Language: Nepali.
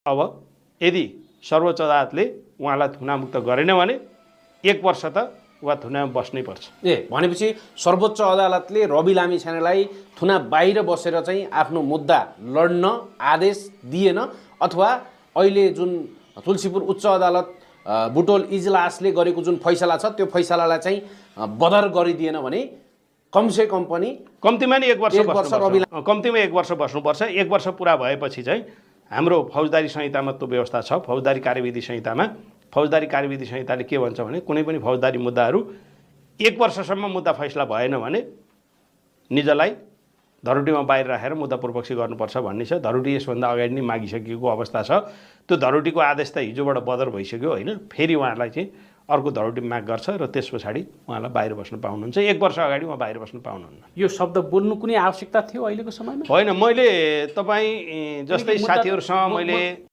अब यदि सर्वोच्च अदालतले उहाँलाई थुनामुक्त गरेन भने 1 वर्ष त उहाँ थुनामा बस्नै पर्छ। भनेपछि सर्वोच्च अदालतले रवि लामिछानेलाई थुना बाहिर बसेर चाहिँ आफ्नो मुद्दा लड्न आदेश दिएन, अथवा अहिले जुन तुलसीपुर उच्च अदालत बुटोल इजलासले गरेको जुन फैसला छ त्यो फैसलालाई चाहिँ बदर गरिदिएन भने कमसे कम पनि कम्तीमा नि 1 वर्ष रवि कम्तीमा 1 वर्ष बस्नुपर्छ। 1 वर्ष पुरा भएपछि चाहिँ हाम्रो फौजदारी संहितामा त्यो व्यवस्था छ। फौजदारी कार्यविधि संहितामा फौजदारी कार्यविधि संहिताले के भन्छ भने कुनै पनि फौजदारी मुद्दाहरू 1 वर्षसम्म मुद्दा फैसला भएन भने निजलाई धरोटीमा बाहिर राखेर मुद्दा पूर्वपक्षी गर्नुपर्छ भन्ने छ। धरोटी यसभन्दा अगाडि नै मागिसकेको अवस्था छ। त्यो धरोटीको आदेश त हिजोबाट बदर भइसक्यो होइन। फेरि उहाँलाई चाहिँ अर्को धरोटी माग गर्छ र त्यस पछाडि उहाँलाई बाहिर बस्न पाउनुहुन्छ। 1 वर्ष अगाडि उहाँ बाहिर बस्न पाउनुहुन्न। यो शब्द बोल्नु कुनै आवश्यकता थियो अहिलेको समयमा? होइन, मैले तपाईँ जस्तै साथीहरूसँग मैले